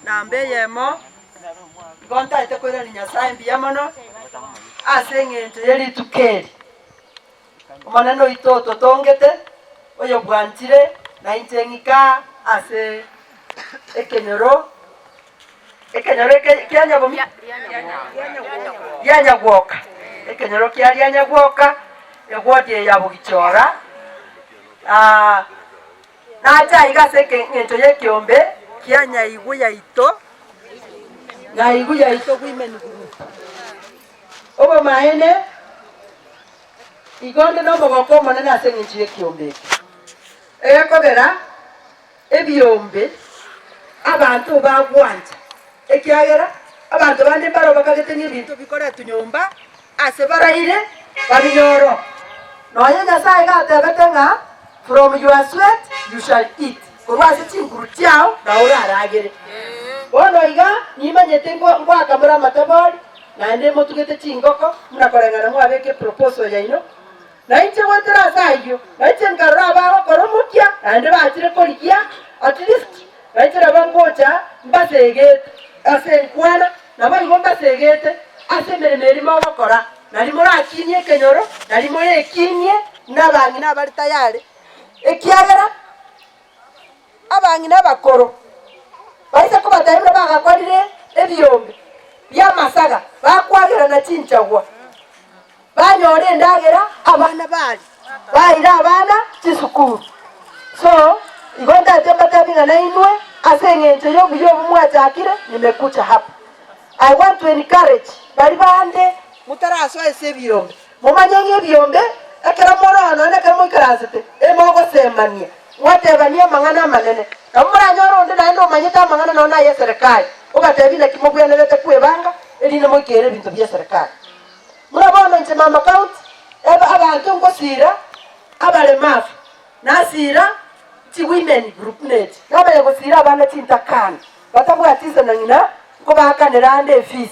Namba eyemo, igo ntaete koirania Nyasae mbuya mono ase eng'encho ye rituko eri. Omonene oito ototongete, oyobwanchire, na inche ng'ika ase ekenyoro, ekenyoro eke kia nyabomi? Rianyagwoka, ekenyoro kia rianyagwoka, eward eye ya Bogichora. Nache aiga ase engencho y'ekeombe kia nyaigu yaito, nyaigu yaito Women Group. Obomaene, igo onde nomogoko omonene ase engencho y'ekeombe eke. Egekogera ebiombe abanto bagwancha, ekiagera abanto bande mbaro bakagete ng'a ebinto bikoretwe nyomba Ase baraire babinyoro. Nonya Nyasae gatebete ng'a from your sweat you shall eat, korwa ase chinguru chiao nao oraragere. Bono iga nimanyete ngoaka more amatabori, naende motugete chingoko, buna koreng'ana mwabeka eproposal yaino. Na inche goetera ase ayio, na inche nkarora abagokora omokia, naende bachire korigia at least, na inche nabo ngocha mbasegete ase enkwana, Naboigo mbasegete ase emeremo eria mogokora, nario morakinie ekenyoro, nario morekinie nabang'ina abare tayari, ekiagera abang'ina abakoro baise kobatebia buna bagakorire ebiombe bi'amasaga, bakwagerana chinchagwa, banyora endagera abana baria, baira abana chisukuru. So, igo ntache mbatebie ng'a nainwe ase eng'encho y'obuya obo mwachakire, nimekuja hapa. I want to encourage baria bande motarasoa ase ebiombe, momanye ng'a ebiombe ekero more oo nonya ekero moikaransete, emogosemania, mwatebania amang'ana amanene. Nabo moranyore onde naende omanyete amang'ana nonya aye eserekari, obatebie naki mobwenerete kwebanga erinde moikere ebinto bia eserekari. Buna bono inche mama county, ebe abanto ngosiira abaremafu, nasiira chi women group nechi, namanya gosiira abana chintakana, batabwati ise na ng'ina, nkobaakanera ande efees.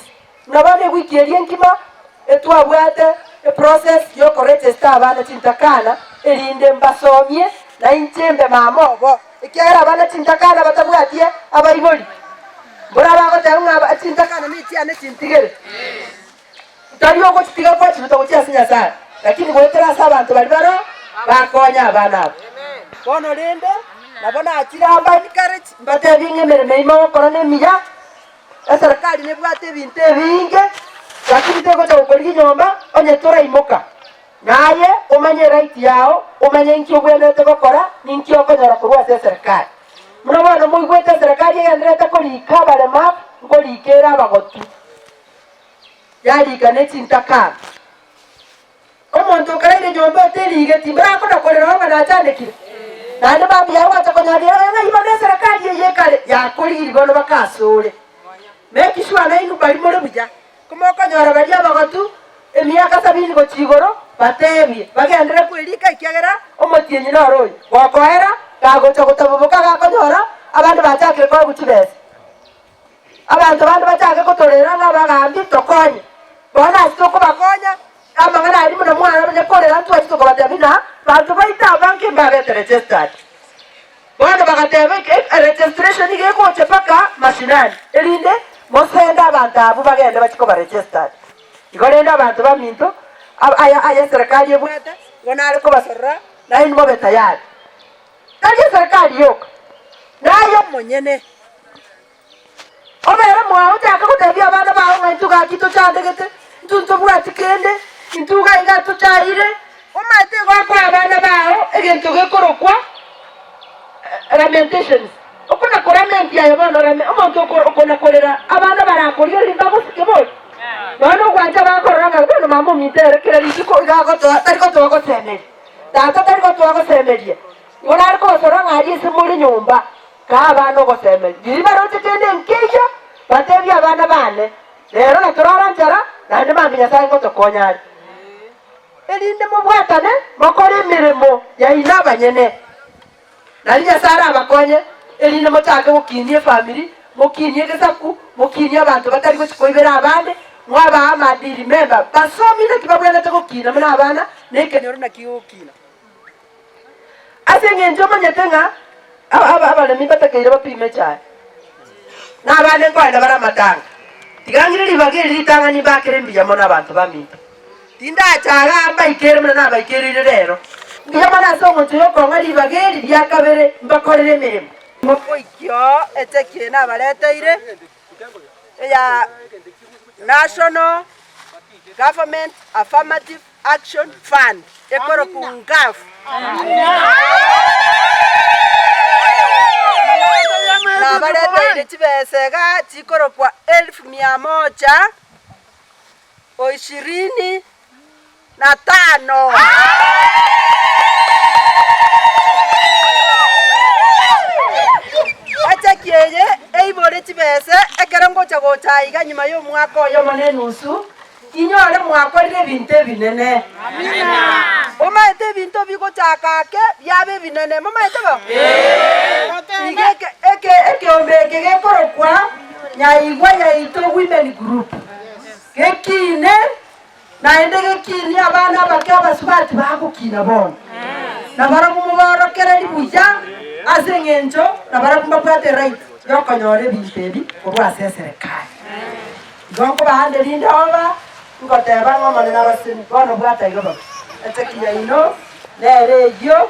Buna bono ewiki eria engima, etwabwate eprocess yokoregister abana chintakana, erinde mbasomie, na inche mbe mama obo, ekiagera abana chintakana batabwati abaibori, mbora bagoteba ng'a chintakana nechiane chintigere. Tari ogochitiga gwachiruta gochia ase Nyasae, lakini goetera ase abanto baria baroo bakonya abana aba. Bono rende nabo nachire aa mba encourage, mbatebie ng'a emeremo eyio mogokora nemiya, eserekari nebwate ebinto ebinge, lakini tegocha gokorigia nyomba onye toraimoka. Naye omanye eright yao, omanye inki obwenerete gokora, ninki okonyora korwa ase eserekari. Buna bono moigwete eserekari egendererete korika abaremafu, nkorika ere abagotu. Yarika ne chintakana. Omonto okaraire nyomba oterigeti, mbarakona korera ng'a nachandekire. Naende mambia yago gwacha konyora rirorio ng'a igo neserekari eye ekare yakorigirie bono bakasore. Make sure nainwe baria more buya, komokonyora baria abagotu emiaka sabini gochia igoro, batebie bagenderere kwerika ekiagera omotienyi noro oyo. Gokoera, kagocha gotaboboka gakonyora abande bachakire koegwa chibesa. Abanto bande bachake gotorera ng'a abagambi tokonye. Bono ase tokobakonya, amang'ana aria buna mwaramanya korera ntwache tokobatebia ng'a banto baito abange mbabete registered. Bono bagateba registration nigo egocha mpaka mashinani, erinde mosende abanto abwo bagende bachie koba registered. Igo rende abanto baminto, aya aya eserekari ebwate, igo nare kobasorora nainwe mobe tayari. Tari eserekari yoka, naye omonyene. Obere mwao ochake gotebia abana bao ng'a intwe gaki tochandegete, intwe ntobwati kende, intwe iga iga tochaire. Omanyete igo akoa abana bao egento gekorokwa lamentations, okona korament aye bono lame omonto okona korera abana barakorigereria mbagosike bori? Nonya ogwancha bakorora ng'a bono mama ominto ere kera rituko iga agotoa tari gotoa gosemeria, tata tari gotoa gosemeria, igo nare kobasora ng'a aria ase more nyomba. Kaa abana ogosemeria. Riria baroche kende nkeiyo, batebie abana baane, Rero natorara nchara, naende mambia Nyasae ngotokonya are. Erinde mobwatane mokore emeremo yaino abanyene. Nario Nyasae arabakonye, erinde mochake gokinia efamiri, mokinie egesaku, mokinie abanto batari gochia koibera abande, mwabaa amaadili mema, basomie naki babwenerete gokina buna abana, na ekenyoro naki gegokina. Ase engencho omanyete ng'a. Abaremi mbatakeire bapime echae, na abande nkoenda bare amatanga. Tiga ng'ire ribaga eri ritang'ani mbakere mbuya mono abanto baminto. Tindacha igaa mbaikere buna nabaikereire rero. Mbuya mono ase omonto oyokong'a ribaga eri ria kabere mbakorere emeremo. Mogoikio echeki eye nabareteire eya National Government Affirmative Action Fund ekorokwa NGAAF. Nabareteire chibesa igaa chikorokwa elfu mia moja o ishirini na tano. Echeki eye eibore chibesa ekero ngocha gocha aiga nyuma y'omwaka oyomo na enusu, inyore mwakorire ebinto ebinene. Omaete ebinto bigochaka ake biaba ebinene, momaete bo? Iga eke eke ekeombe eke gekorokwa Nyaigwa Yaito Women Group. Gekiine, naende gekiinie abana abake abasubati bagokina bono. Na barabwo moborokererie buya ase engencho nabarabwo mbabwate right yokonyora ebinto ebi korwa ase eserekari. Igo nkobaande rinde oba ngoteba ng'a Omonene abasemi bono bwata igo bobe. Echeki yaino nere eyio.